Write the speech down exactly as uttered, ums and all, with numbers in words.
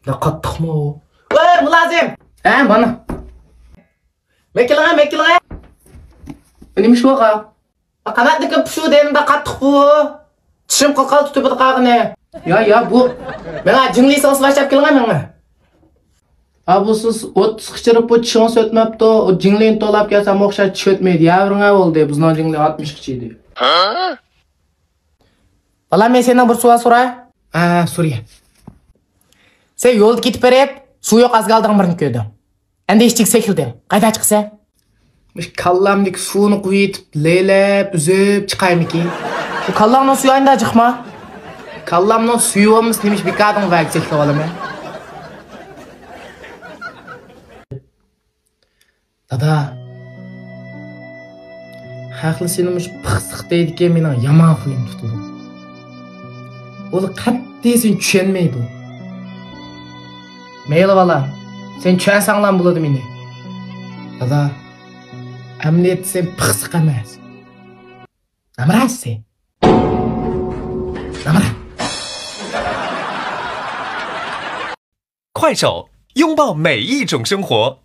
بۇنداق قاتتىقمۇ؟ ۋاي، مۇلازىم! ھە، مانا. مەكىلىڭە، مەكىلىڭە. نېمە ئىش بولغان؟ قاناتنىڭكى پۇشۇ دېگىنىڭدە قاتتىق بۇ. چىشىم قىلقال تۇتۇپ قالغىنى. يا، يا، بۇ. ماڭا جىڭلىسىڭىز باشلاپ كېلىڭە ماڭا. ھا، بۇ سىز ئوتتۇز قىچىرىپ بۇ چىشىڭىز ئۆتمەپتۇ، ئۇ جىڭلىنى تولاپ كەلسەم ئوخشاش چىش ئۆتمەيدۇ. يا بىرىڭە بولدى، بىزنىڭ جىڭلى ئاتمىش قىچىدى. بالام، مەن سېنىڭ بىر سوئال سوراي؟ ھە، سورىيە. سەن يولدا كېتىپ بېرىپ، سۇ يوق ئازگالدىڭ بىرنى كۆردۈڭ. ئەندى ئىچىگە سېكىلدىڭ. قايدا چىقىسەن؟ مۇشۇ كاللامدىكى سۇنى قۇيۇۋېتىپ، لەيلەپ، ئۈزۈپ چىقايمىكىن؟ بۇ كاللاڭنىڭ سۈيى ئاينىدا جىقما؟ كاللامنىڭ سۈيى بولمىسا، نېمىش بىكاردىڭ ۋەگە سېكىلىۋالىمەن؟ دادا، خەقلەر سېنى مۇشۇ پىخسىق دەيدىكەن، مېنىڭ يامان خۇيۇم تۇتىدۇ. ئۇلار قەتئىي سېنى چۈشەنمەيدۇ. مەيلى بالام، سەن چۈشەنسەڭلام بولىدۇ مېنى. دادا، ئەمەلىيەتتە سەن پىخسىق ئەمەس. نامراتسەن. نامرات. 快手，拥抱每一种生活。